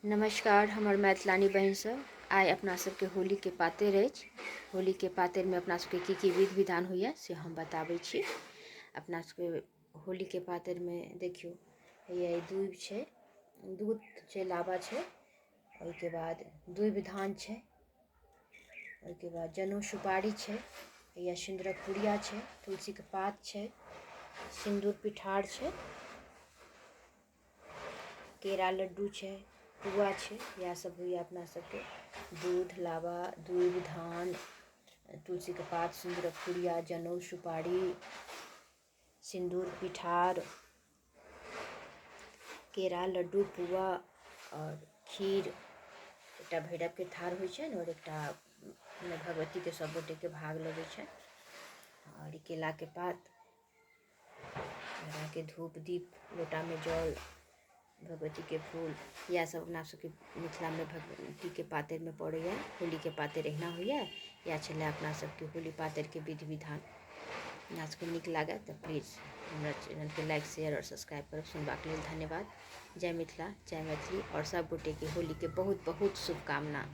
नमस्कार हमर मैथिलानी बहिन सब। आइ अपना सबके होलीके पातरि अछि। होलीके पातरिमे अपना सबके की की विधि विधान होइए से हम बताबै छी। अपना सबके होलीके पातरिमे देखियौ, हैया ई दूबि छै, दूध छै, लाबा छै, ओहिके बाद दूबि धान छै, ओहिके बाद जनउ सुपारी छै, हैया सिन्दूरक पुड़िया छै, तुलसीके पात छै, सिन्दूर पिठार छै, केरा लड्डू छै, पुआ छै। इएह सब होइए अपना सबके। दूध, लाबा, दूबि धान, तुलसीके पात, सिन्दूरक पुड़िया, जनउ सुपारी, सिन्दूर पिठार, केरा लड्डू, पुआ आओर खीर। एकटा भैरवके थार होइ छनि आओर एकटा भगवतीके सब गोटेके भाग लगै छनि। आओर ई केलाके पात लगाके धूप दीप, लोटामे जल, भगवतीके फूल, इएह सब अपना सबके मिथिलामे भगवतीके पातरिमे पड़ैए। होलीके पातरि एहिना होइए। इएह छलै अपना सबके होली पातरिके विधि विधान। अपना सबके नीक लागए तऽ प्लीज हमरा चैनलके लाइक, शेयर आओर सब्सक्राइब करब। सुनबाक लेल धन्यवाद। जय मिथिला, जय मैथिली आओर सब गोटेके होलीके बहुत बहुत शुभकामना।